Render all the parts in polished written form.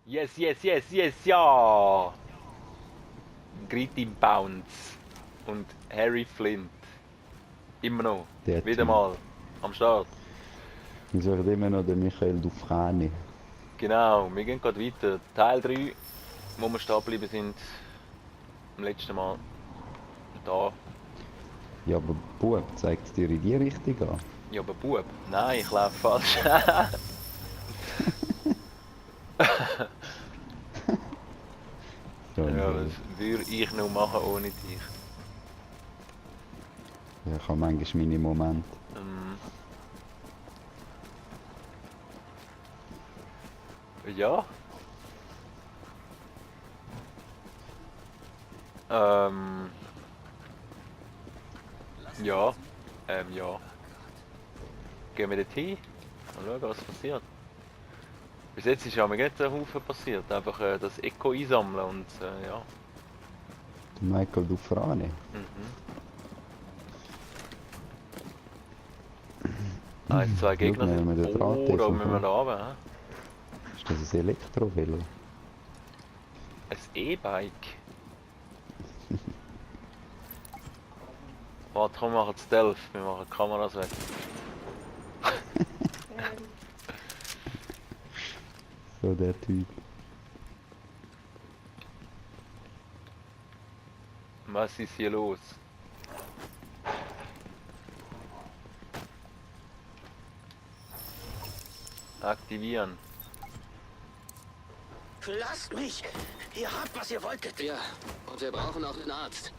Yes, yes, yes, yes, ja! Gritin Bounce und Harry Flint. Immer noch. Der Wieder Typ. mal. Am Start. Wir suchen immer noch den Michael Dufrani. Genau, wir gehen gerade weiter. Teil 3, wo wir stehen geblieben sind. Am letzten Mal. Da. Ja, aber Bub, zeigt es dir in die Richtung an? Ja, aber Bub. Nein, ich laufe falsch. So ein Ja, Bub. das würde ich noch machen ohne dich. Ja, ich habe manchmal meine Momente. Ähm, ja. Ähm, ja. Ja. Gehen wir dort hin und schauen, was passiert. Bis jetzt ist ja mir jetzt ein Haufen passiert. Einfach das Echo einsammeln und ja. Der Michael Dufrani. Mhm. 1, 2 Gegner Schau, sind. wir den Draht Oh, da vom müssen wir Bub. da runter. Ist das ein Elektrovelo? Ein E-Bike. Warte, komm, wir machen Stealth. Wir machen die Kameras weg. So der Typ. Was ist hier los? Aktivieren. Lasst mich! Ihr habt, was ihr wolltet. Ja, und wir brauchen auch einen Arzt.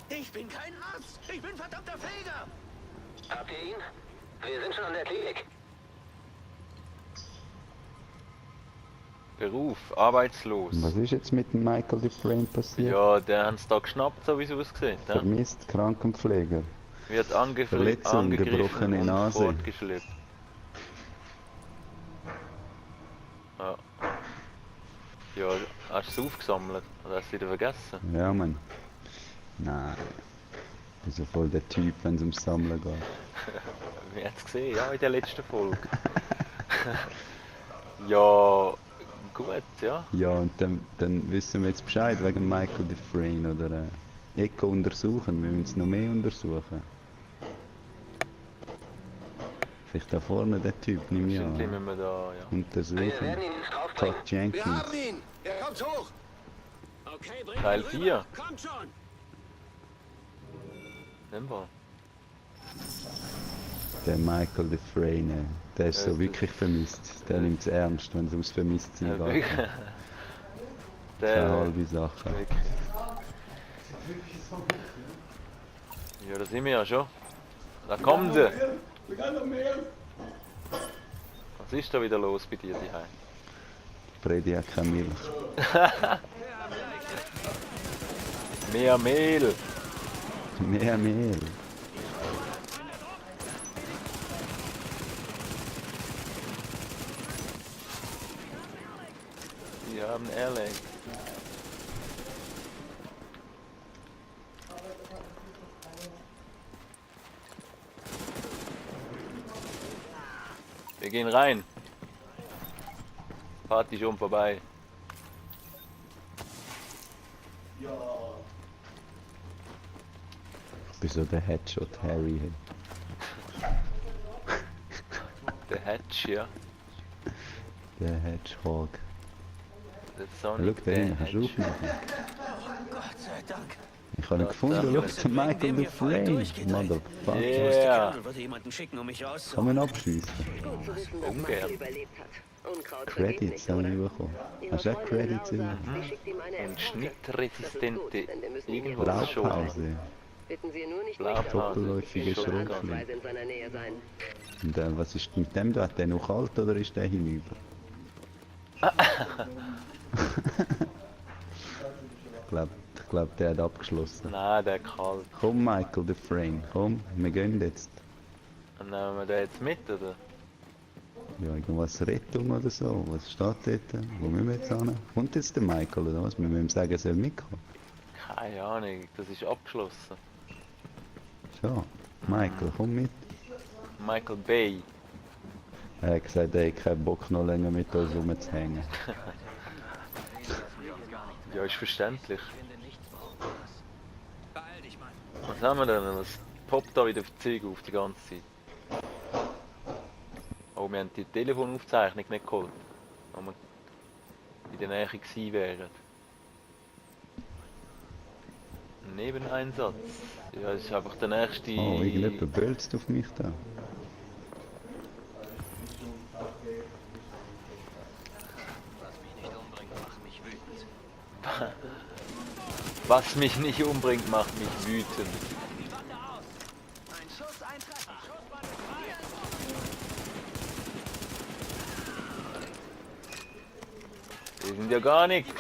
Ich bin kein Arzt. Ich bin verdammter Feger. Habt ihr ihn? Wir sind schon an der Klinik. Beruf, arbeitslos. Und was ist jetzt mit dem Michael Dufrani passiert? Ja, der haben es da geschnappt, so wie es aussieht. Ja? Vermisst Krankenpfleger. Wird Verletzung, angegriffen gebrochene und Nase. fortgeschleppt. Ja. Ja, hast du es aufgesammelt? Oder hast du es wieder vergessen? Ja, Mann. Nein. Ich bin so voll der Typ, wenn es ums Sammeln geht. Wir haben es gesehen, ja, in der letzten Folge. Ja, gut, ja. Ja, und dann wissen wir jetzt Bescheid wegen Michael Dufrani oder Echo untersuchen. Wir müssen es noch mehr untersuchen. Vielleicht da vorne der Typ, nimm ich Bestimmt an. müssen wir da, ja. Wir Untersuchen. werden ihn nicht Todd draufbringen. Wir Jenkins. haben ihn. Er kommt hoch. Okay, bring Teil ihn rüber. 4. Kommt schon. Nehmen wir. Der Michael Dufrani, der ist so das- wirklich vermisst. Der nimmt es ernst, wenn es ums Vermisstsein geht. Wirklich. Keine Der, halbe Sache. wirklich. Ja, da sind wir ja schon. Da kommt er. Was ist da wieder los bei dir daheim? Freddy hat keine Milch. Mehr Mehl. Mehr Mehl. Wir haben erlegt. Wir gehen rein. Party schon vorbei. Ich bin so der Headshot Harry. Der Hatch, ja. Der Hedgehog. Der Schau, Sonic, da der hinten, kannst du Hatch. aufmachen. Gott sei Dank. Ich habe ihn Ja, gefunden, da- schau, der Michael Dufrani. Motherfucker. Yeah. Der wollte jemanden schicken, um mich Kann rauszuholen. man abschießen. Gut zu wissen, dass Ungern. Michael überlebt hat. Unkraut vergeht Credits nicht, haben oder? wir bekommen. Ihre Hast du auch Freundin Credits Lau immer? sagt, sie schickt ihm eine Und Eskorte. Das ist schnittresistente gut, denn wir müssen ihn irgendwo jetzt schon. Blaupause. Bitten Sie nur nicht Blaupause. Doppelläufige Schrotflinte. Schrotflinte. Ansatzweise in seiner Nähe sein. Und was ist mit dem da? Hat der noch kalt oder ist der hinüber? ich glaub, der hat abgeschlossen. Nein, der kalt. Komm, Michael Dufrani, komm, wir gehen jetzt. Und nehmen wir den jetzt mit, oder? Ja, irgendwas Rettung oder so. Was steht dort? Wo müssen wir jetzt hin? Kommt jetzt der Michael oder was? Wir müssen ihm sagen, er soll mitkommen. Keine Ahnung, das ist abgeschlossen. So, Michael, komm mit. Michael Bay. Er hat gesagt, er hat keinen Bock noch länger mit uns rumzuhängen. Ja, ist verständlich. Beeil dich, Mann. Was haben wir denn? Was poppt da wieder für Zeug auf die ganze Zeit? Oh, wir haben die Telefonaufzeichnung nicht geholt. Wenn wir in der Nähe gewesen wären. Nebeneinsatz. Ja, das ist einfach der nächste... Oh, irgendjemand bölzt auf mich da. Was mich nicht umbringt, macht mich wütend. Was mich nicht umbringt, macht mich wütend. Ein Schuss, ein Treffer. Schussmann ist frei. Die sind ja gar nichts.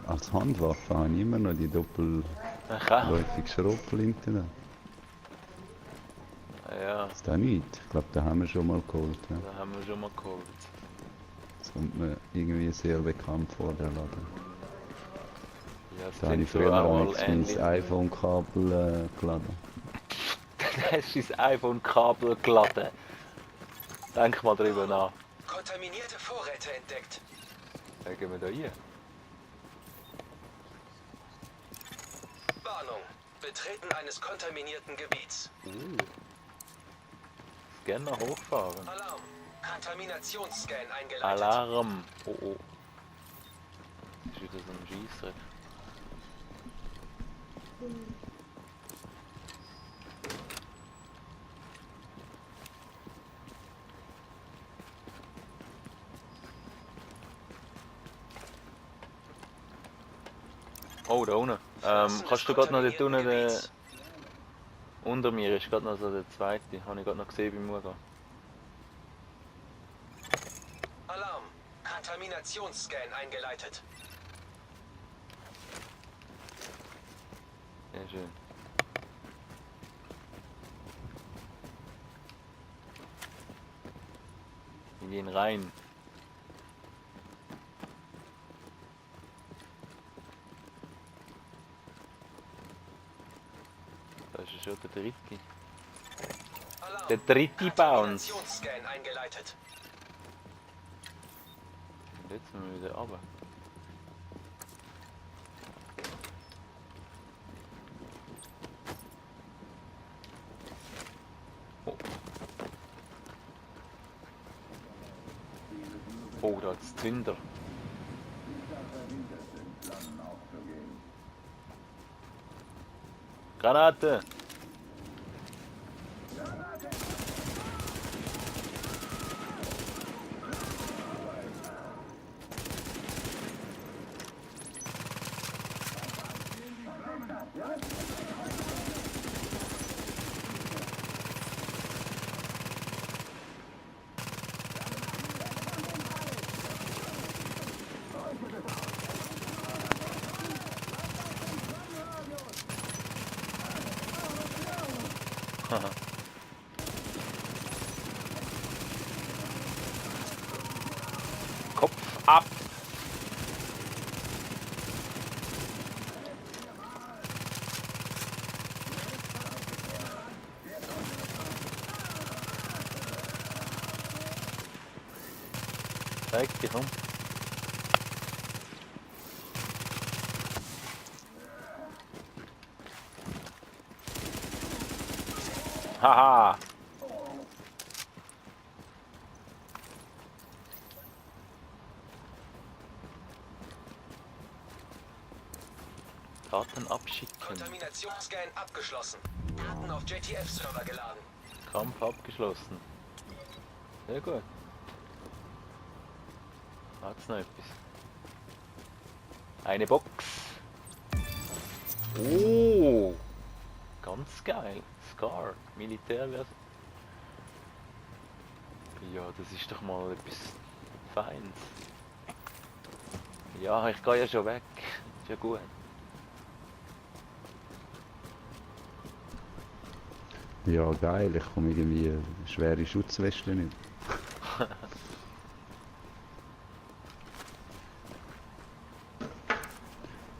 Als Handwaffe habe ich immer noch die doppelläufige Aha. Schrotflinte da. Ja, Ist das nicht? Ich glaube, da haben wir schon mal geholt. Ja. da haben wir schon mal geholt. Das kommt mir irgendwie sehr bekannt vor, der Laden. Ja, das Da habe ich klingt so früher auch auch mal mein ähnlich. iPhone-Kabel geladen. Da hast du dein iPhone-Kabel geladen. Denk mal drüber nach. Kontaminierte Vorräte entdeckt. Dann gehen wir da hier. Warnung. Betreten eines kontaminierten Gebiets. Scanner hochfahren. Alarm. Kontaminationsscan eingeleitet. Alarm. Oh oh. Das ist wieder so ein Scheissdreck. Oh, da unten. Kannst du gerade noch dort unten den... Unter mir ist gerade noch so der zweite. Habe ich gerade noch gesehen beim Muga. Alarm. Kontaminationsscan eingeleitet. Sehr schön. Wir gehen rein. Da ist schon der dritte. Alarm. Der dritte Bounce. Kontaminationsscan eingeleitet. Und jetzt müssen wir wieder runter. Oh. Oh, da ist Zünder. Granate! Kopf ab! Zeig dich um. Haha! Daten abschicken. Kontaminationsscan abgeschlossen. Daten auf JTF-Server geladen. Kampf abgeschlossen. Sehr gut. Hat's noch etwas? Eine Box. Oh! Ganz geil. Scar. Militärversion. Ja, das ist doch mal etwas Feins. Ja, ich gehe ja schon weg. Ist ja gut. Ja, geil, ich komme irgendwie schwere Schutzweste nicht.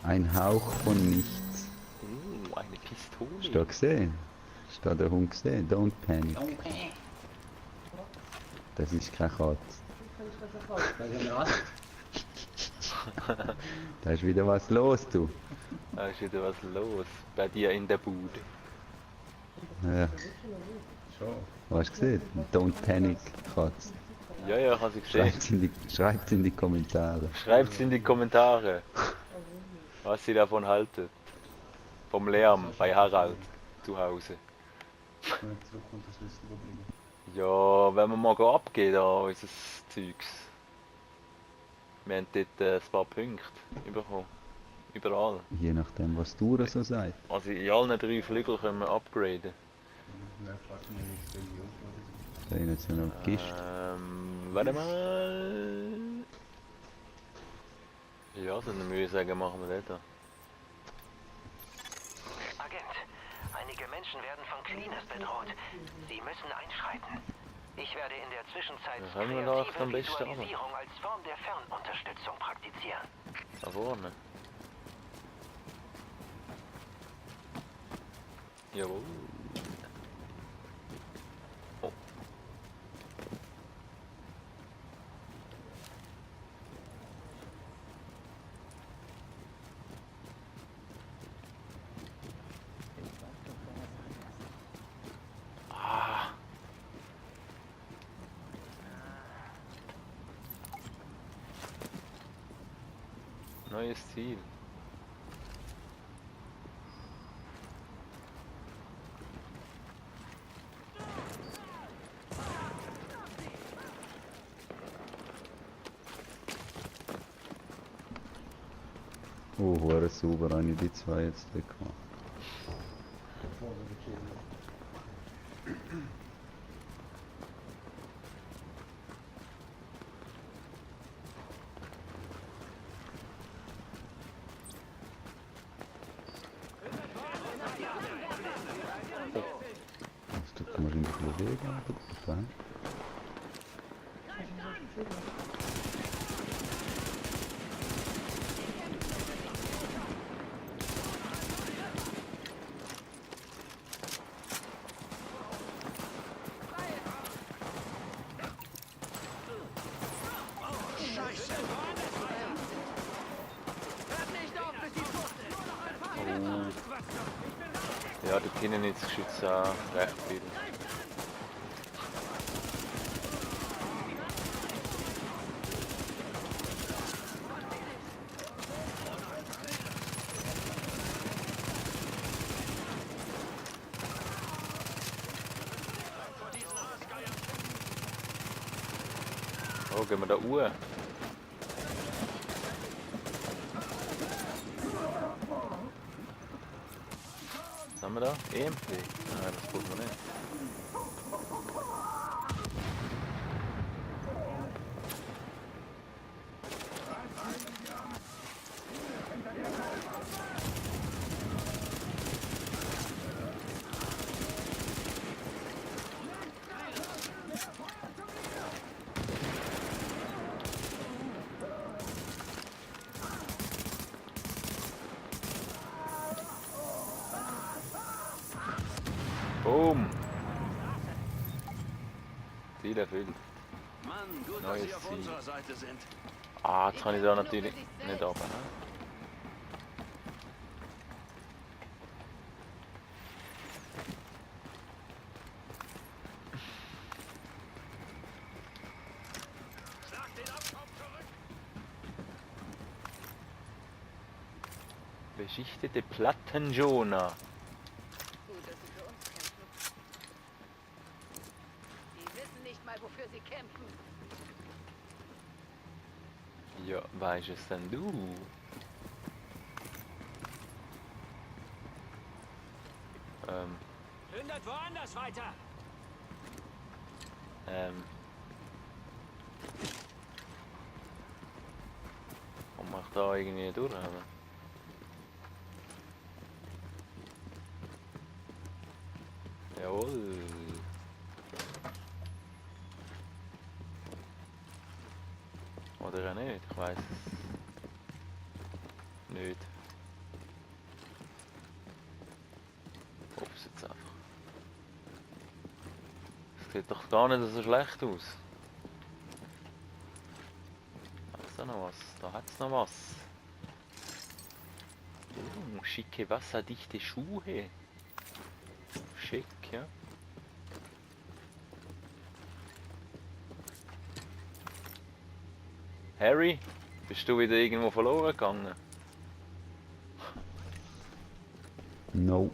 Ein Hauch von nichts. Eine Pistole. Hast du da gesehen? Hast du da den Hund gesehen? Don't panic. Das ist keine Katze. Da ist wieder was los, du. Da ist wieder was los bei dir in der Bude. Ja. Hast du gesehen? Don't panic, Katze. Ja, ja, ich habe sie gesehen. Schreibt's in die Kommentare. Schreibt in die Kommentare, was sie davon halten. Vom Lärm bei Harald zu Hause. Ja, wenn wir mal abgehen, da unser Zeugs. Wir haben dort ein paar Punkte bekommen. Überall. Je nachdem, was du so sagst. Also in allen 3 Flügeln können wir upgraden. Da ist jetzt noch Gift. Warte mal. Ja, dann würde ich sagen, machen wir das da. Agent, einige Menschen werden von Cleaners bedroht. Sie müssen einschreiten. Ich werde in der Zwischenzeit Ja, haben wir doch am besten Visualisierung als Form der Fernunterstützung praktizieren. Da vorne. Jawohl. Oh. Ah. Neues Ziel. Oh, hure sauber, habe ich die zwei jetzt weggemacht. Das tut man in die Bewegung, aber okay. Scheiße! Hört nicht auf, bis die tot sind! Ja, dort hinten ist das Geschütz auch recht viel. Oh, gehen wir da hoch? Was haben wir da? EMP? Nein, das brauchen wir nicht. Boom! Ziel erfüllt. Mann, gut, dass Neues Sie auf Ziel. unserer Seite sind. Ah, jetzt kann ich da natürlich nicht runter. Ne? Schlag den Abschaum zurück! Beschichtete Plattenjona. Gut, dass sie für uns kämpfen. Die wissen nicht mal, wofür sie kämpfen. Ja, weißt es denn du? Hindert woanders weiter! Und mach da irgendwie durch. Aber. Jawohl. Jawohl. Oder auch nicht, ich weiß es nicht. Ups, jetzt einfach. Das sieht doch gar nicht so schlecht aus. Hat's da noch was? Da hat's noch was. Schicke wasserdichte Schuhe. Schick, ja. Harry, bist du wieder irgendwo verloren gegangen? No.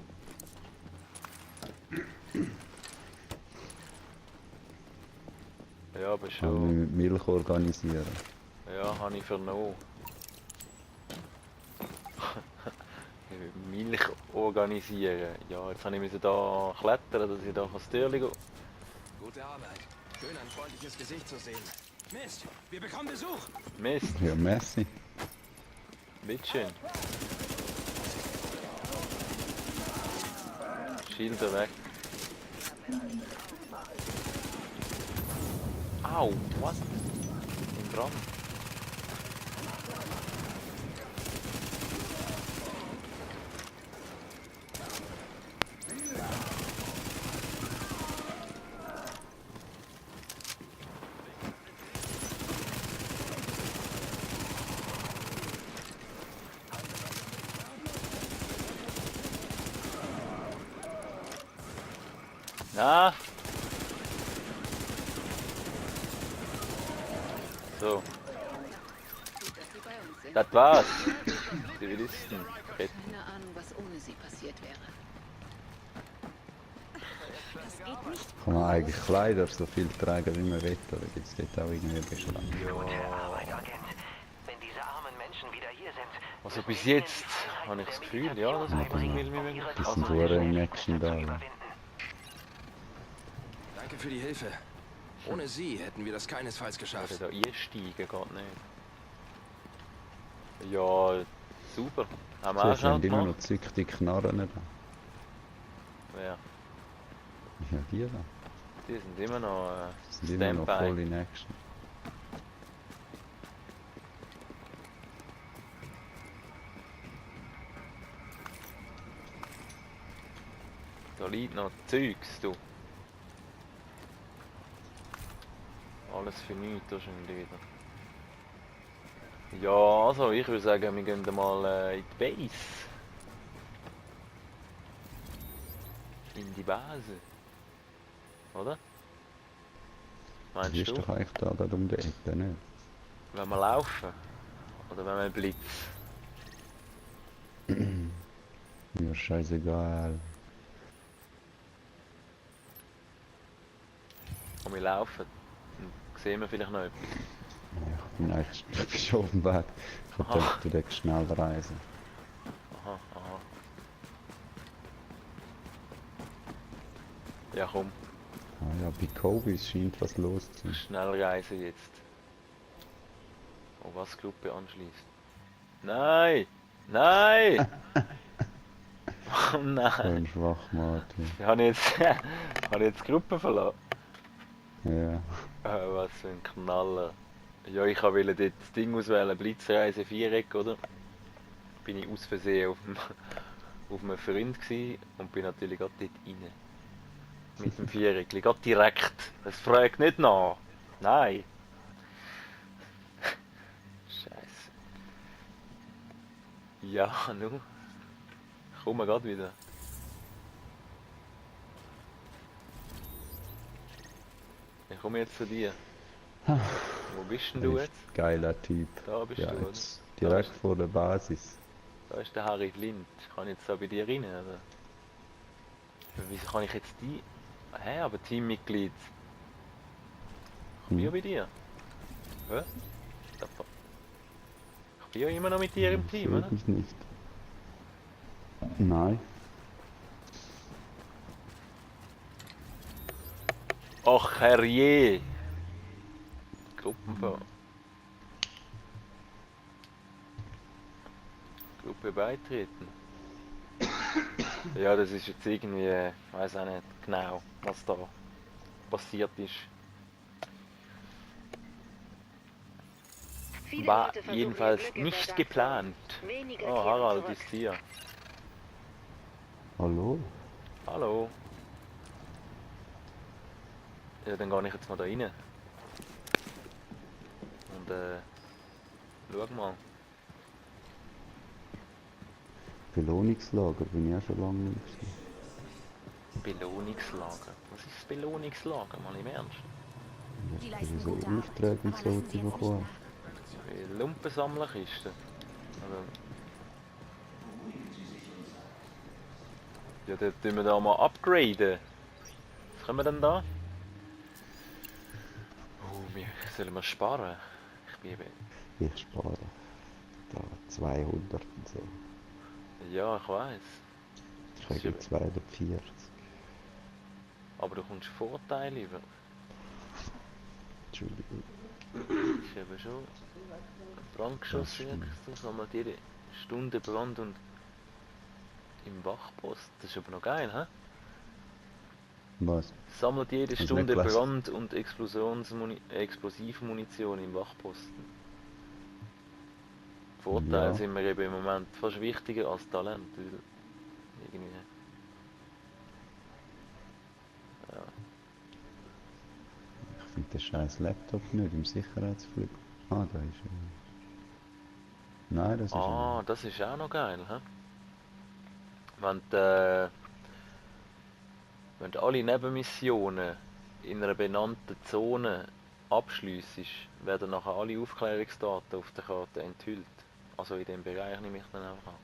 Ja, aber Kann schon. mich mit Milch organisieren. Ja, habe ich vernommen. Milch organisieren. Ja, jetzt habe ich müssen da klettern, dass ich da das Türchen gehe. Gute Arbeit. Schön, ein freundliches Gesicht zu sehen. Mist, wir bekommen Besuch. Mist, Ja, merci. bitteschön. Schilder weg. Au, was? Im Brand. Na? So, Gut, dass sie bei uns sind. das war's. Zivilisten retten. Keine Ahnung, was ohne sie passiert wäre. Das geht nicht. Kann man eigentlich Kleider so viel tragen, wie man will, oder gibt es dort auch irgendwie Beschränkungen? Gute Arbeit, Agent. Wenn diese armen Menschen wieder hier sind, Also bis jetzt habe ich das Gefühl, ja, dass wir das irgendwie möglich. Die sind Uhren in Action da. Ja. Danke für die Hilfe. Ohne Sie hätten wir das keinesfalls geschafft. Da einsteigen geht nicht. Ja, super. Haben wir auch Sie schon haben immer noch gemacht. zückte Knarren da. Ja, Ja, die da. die sind immer noch Die sind immer noch voll Standby. in Action. Da liegt noch Zeugs, du. Alles für nichts wahrscheinlich wieder. Ja, also ich würde sagen, wir gehen mal in die Base. In die Base. Oder? Die Meinst ist du? doch eigentlich da gerade um die Ecke, nicht? Wenn wir laufen? Oder wenn wir Blitz? Mir scheißegal. Und wir laufen. Dann sehen wir vielleicht noch etwas. Ja, ich bin eigentlich schon auf dem Weg. Ich hab gedacht, du darfst schnell reisen. Aha, aha. Ja komm, Ah ja, bei Kobe scheint was los zu sein. schnell reisen jetzt. Oh, was Gruppe anschließt. Nein! Nein! Oh So nein! ein Schwachmat. Ich habe jetzt, habe jetzt die Gruppe verlassen. Ja. Was für ein Knaller. Ja, ich wollte dort das Ding auswählen, Blitzreise Viereck, oder? Bin ich aus Versehen auf einem Freund gewesen und bin natürlich gerade dort rein. Mit dem Viereck, gerade direkt. Es fragt nicht nach. Nein. Scheiße. Ja, nu. Ich komme gerade wieder. Ich komme jetzt zu dir. Wo bist denn du Er jetzt? ist ein geiler Typ. Da bist Ja, du, oder? jetzt direkt vor der Basis. Da ist der Harry Flint. Kann ich jetzt da bei dir rein, oder? Wieso kann ich jetzt die... Hä, aber Teammitglied. Ich bin ja bei dir. Hä? Da fa- Ich bin ja immer noch mit dir im Team, oder? Ich nicht. Nein. Ach, herrje! Gruppenbau. Gruppe beitreten. Ja, das ist jetzt irgendwie, ich weiß auch nicht genau, was da passiert ist. Viele War Leute versuchen ihr jedenfalls Glück in der nicht Dark geplant. Zone. Wenige Oh, kehren Harald zurück. ist hier. Hallo? Hallo. Ja, dann gehe ich jetzt mal da rein. Und schau mal. Belohnungslager bin ich auch schon lange nicht gewesen. Belohnungslager. Was ist das Belohnungslager? Mal im Ernst? Die Dass du leisten so gute Arbeit, Aufträge aber und so lassen Sie jetzt nicht bekommen. nach. Wie Lumpensammlerkiste. Also, ja, dann tun wir da mal upgraden. Was können wir denn da? Oh, sollen wir sparen? Ich bin eben... Ich spare da 200 und so. Ja, ich weiß. Ich kriege 240. Aber du kommst Vorteile über. Entschuldigung. Ist eben schon Brandgeschoss, Das stimmt. so sammelt jede Stunde Brand und im Wachpost. Das ist aber noch geil, hä? Was? Sammelt jede Hast du Stunde nicht gelesen? Brand- und Explosivmunition im Wachposten. Vorteile Ja. sind mir eben im Moment fast wichtiger als Talent. Weil irgendwie, ja. Ich finde den scheiß Laptop nicht im Sicherheitsflug. Ah, da ist er. Nein, das ist er. Ah, das ist auch noch geil, hä? Wenn wenn du alle Nebenmissionen in einer benannten Zone abschliessest, werden nachher alle Aufklärungsdaten auf der Karte enthüllt. Also in dem Bereich nehme ich dann einfach an.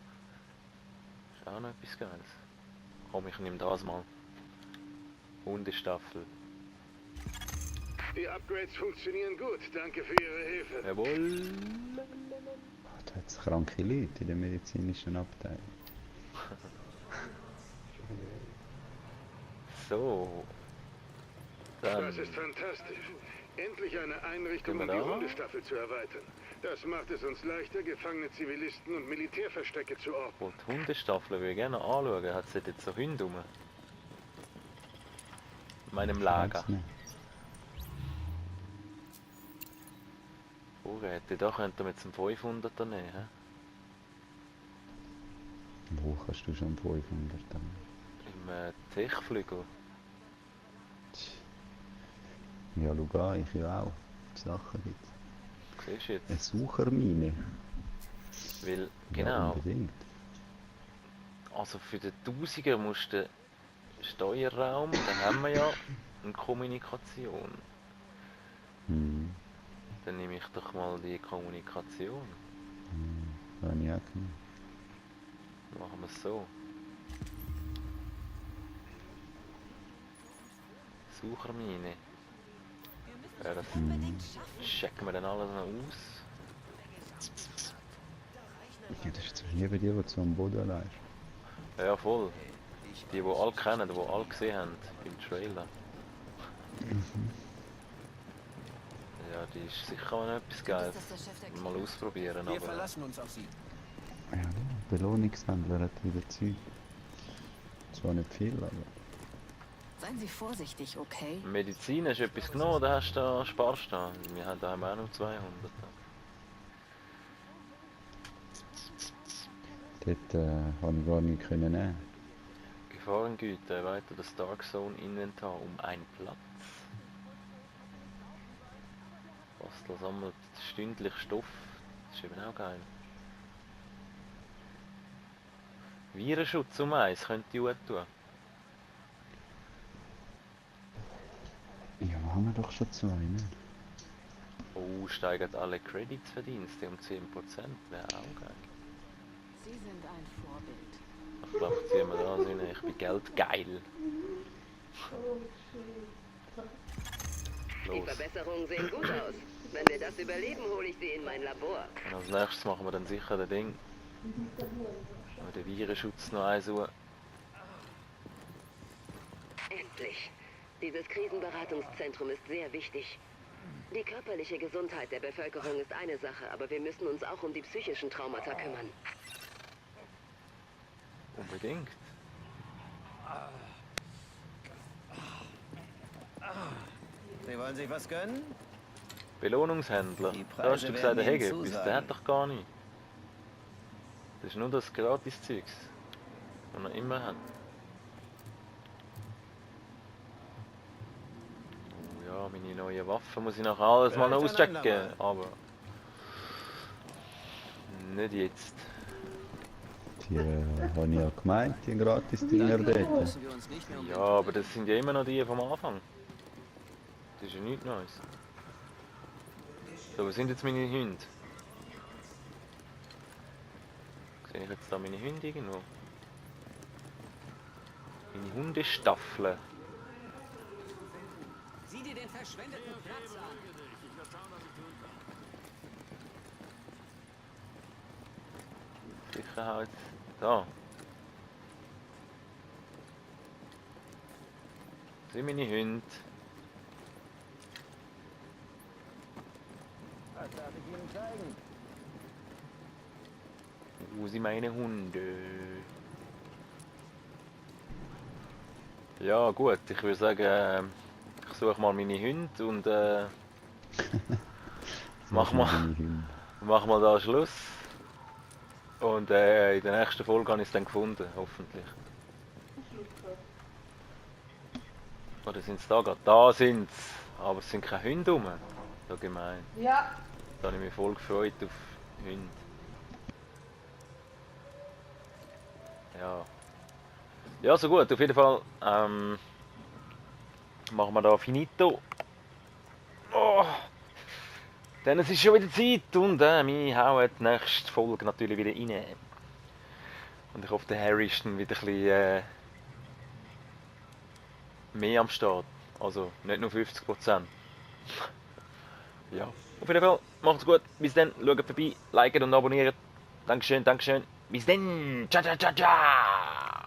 Ist auch noch etwas Geiles. Komm, ich nehme das mal. Hundestaffel. Die Upgrades funktionieren gut. Danke für Ihre Hilfe. Jawohl. Da hat es kranke Leute in der medizinischen Abteilung. So. Dann Das ist fantastisch. Endlich eine Einrichtung, Gehen um wir die da? Hundestaffel zu erweitern. Das macht es uns leichter, gefangene Zivilisten und Militärverstecke zu orten. und die Hundestaffel würde ich gerne anschauen. Hat sie jetzt so Hunde rum? In meinem Lager. Weiß nicht. Vorräte, da könnte man jetzt einen 500er nehmen. He? Wo kannst du schon 500 haben? Im Techflügel. Ja, schau an, ich ja auch. Die Sachen gibt Siehst du jetzt? eine Suchermine. Weil, Ja, genau. unbedingt. Also für den Tausiger musst du den Steuerraum, dann haben wir ja eine Kommunikation. Hm. Dann nehme ich doch mal die Kommunikation. Habe ich auch genommen. Machen wir es so. Suchermine. Ja, das checken wir dann alles noch aus. Ja, das ist jetzt nie bei dir, wo du so am Boden leist. Ja, voll. Die alle kennen, die alle gesehen haben im Trailer. Ja, die ist sicher auch noch etwas Geiles. Ist das der Chef der Mal ausprobieren, Wir aber verlassen uns auf Sie. Ja, der Belohnungshändler hat wieder Zeug. Zwar nicht viel, aber... Seien Sie vorsichtig, okay? Medizin, hast du etwas genommen oder hast du da, sparst du da? Wir haben da auch noch 200. Dort habe ich gar nicht können nehmen. Gefahrengüter, erweitert das Dark Zone Inventar um einen Platz. Bastel sammelt stündlich Stoff, das ist eben auch geil. Virenschutz um 1 könnte ich gut tun. Ja, haben wir doch schon 2, ne? Oh, steigert alle Credits-Verdienste um 10%, wäre auch geil. Sie sind ein Vorbild. Ich glaube, ich ziehe mir da rein, ich bin geldgeil. Die Los. Verbesserungen sehen gut aus. Wenn wir das überleben, hole ich sie in mein Labor. Und als nächstes machen wir dann sicher den Ding. Den Virenschutz noch einsuchen. Endlich. Dieses Krisenberatungszentrum ist sehr wichtig. Die körperliche Gesundheit der Bevölkerung ist eine Sache, aber wir müssen uns auch um die psychischen Traumata kümmern. Unbedingt. Sie wollen sich was gönnen? Belohnungshändler. Die Da hast du Preise gesagt, der werden hätte Ihnen etwas. Der zusagen. hat doch gar nicht. Das ist nur das Gratis-Zeugs, das er immer hat. Oh ja, meine neue Waffe muss ich nachher alles mal noch Vielleicht ein auschecken, andermal. aber nicht jetzt. Die habe ich ja gemeint, die Gratis-Dinger dort. Müssen wir uns nicht mehr um Ja, den aber das sind ja immer noch die vom Anfang. Das ist ja nichts Neues. So, wo sind jetzt meine Hunde? Sehe ich jetzt da meine Hunde irgendwo? Meine Hundestaffel. Sieh dir den verschwendeten Platz an. Sicherheit. Da. Das sind meine Hunde. Was darf ich Ihnen zeigen? Wo sind meine Hunde? Ja gut, ich würde sagen, ich suche mal meine Hunde und mach mal da Schluss. Und in der nächsten Folge habe ich es dann gefunden, hoffentlich. Oder sind sie da gerade? Da sind sie! Aber es sind keine Hunde rum. So gemein. Ja. Da habe ich mich voll gefreut auf Hunde. Ja. Ja, so gut, auf jeden Fall machen wir da finito. Oh. Dann es ist schon wieder Zeit und wir hauen die nächste Folge natürlich wieder rein. Und ich hoffe, der Harry ist dann wieder ein bisschen mehr am Start. Also nicht nur 50%. Ja. Auf jeden Fall, macht's gut. Bis dann, schaut vorbei, liken und abonnieren. Dankeschön, Dankeschön. Bis dann. Ciao, ciao, ciao, ciao.